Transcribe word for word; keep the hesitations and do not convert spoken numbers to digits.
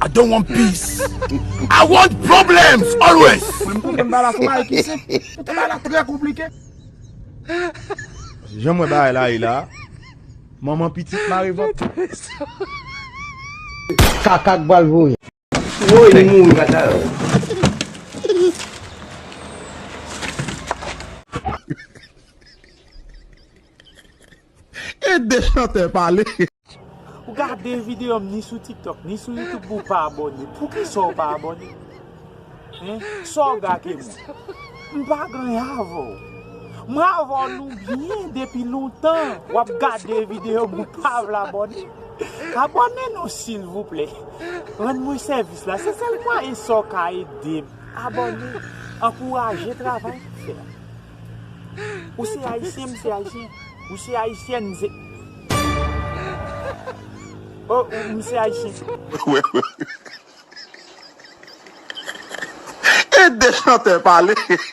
I don't want peace. I want problems always. Mwen m konprann bagay la se yon bagay ki senp. Poutan bagay la trè konplike. Jan m wè bagay la ye la, manman pitit mare vant. Kaka k pral voye. Woy, li mouri, pata. Ede chantè pale. Ou gade videyo m ni sou TikTok, ni sou YouTube, ou pa abòne. Poukisa ou pa abòne? Hein? Sa w gake mwen? M pa gen anyen avè w. Mwen avè w nou byen depi lontan. W ap gade videyo m, ou pa vle abòne. Abòne non, silvouplè. Rann mwen sèvis la. Se sèl mwayen sa w ka ede m. Abòne. Ankouraje travay m ap fè a. Ou se ayisyen, m se ayisyen. Ou se ayisyèn, m se. Oh, m se ayisyen. Ede chantè pale.